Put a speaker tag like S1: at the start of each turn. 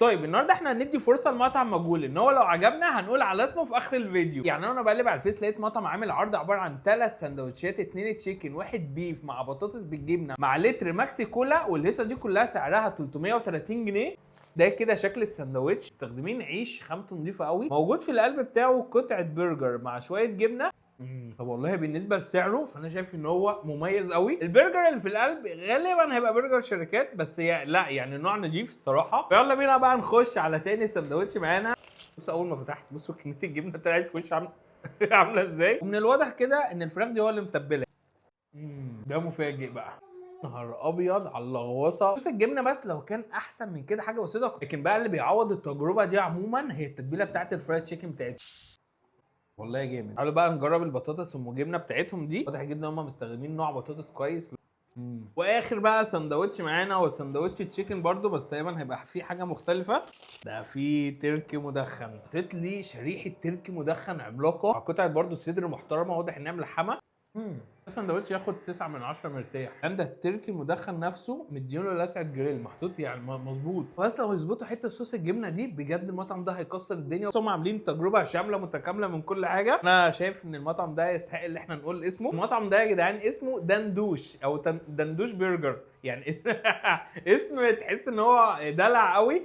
S1: طيب النهارده احنا هندي فرصة لمطعم مجهول، ان هو لو عجبنا هنقول على اسمه في اخر الفيديو. يعني انا بقلب على الفيس لقيت مطعم عامل عرض عبارة عن 3 سندوتشات، 2 chicken 1 beef مع بطاطس بالجبنه مع لتر ماكسي كولا، والهيصه دي كلها سعرها 330 جنيه. ده كده شكل السندوتش، مستخدمين عيش خامته نظيفة قوي، موجود في القلب بتاعه قطعه برجر مع شوية جبنه. طب والله بالنسبة لسعره فانا شايف ان هو مميز قوي. البرجر اللي في القلب غالبا هيبقى برجر شركات، بس لا يعني نوع نضيف الصراحة. فيلا بينا بقى نخش على تاني سندوتش معانا. بصوا اول ما فتحت، بصوا كمية الجبنة طلعت في وشي عامله ازاي. ومن الواضح كده ان الفراخ دي هو اللي متبلها. ده مفاجئ بقى، نهار ابيض على اللغوصه. بص الجبنة بس لو كان احسن من كده حاجة بسيطة، لكن بقى اللي بيعوض التجربة دي عموما هي التتبيله بتاعت ال fried chicken بتاعتهم. والله جامد. تعالوا بقى نجرب البطاطس ام جبنه بتاعتهم دي، واضح جدا ان هم مستخدمين نوع بطاطس كويس. واخر بقى سندوتش معانا هو سندوتش chicken برضو، بس تقريبا هيبقى فيه حاجة مختلفة. ده فيه تركي مدخن، حطيت لي شريحة تركي مدخن عملاقة مع قطعه برضو صدر محترمه، واضح انها ملحمة. السندوتش ياخد 9 من 10 مرتاح. ده التركي المدخن نفسه مديله لسعه جريل محطوط يعني مظبوط، بس لو يظبطوا حتة صوص الجبنة دي بجد المطعم ده هيكسر الدنيا. هم عاملين تجربه شاملة متكاملة من كل حاجة. انا شايف ان المطعم ده يستحق ان احنا نقول اسمه. المطعم ده يا جدعان اسمه دندوش او دندوش برجر، يعني اسم تحس ان هو دلع قوي.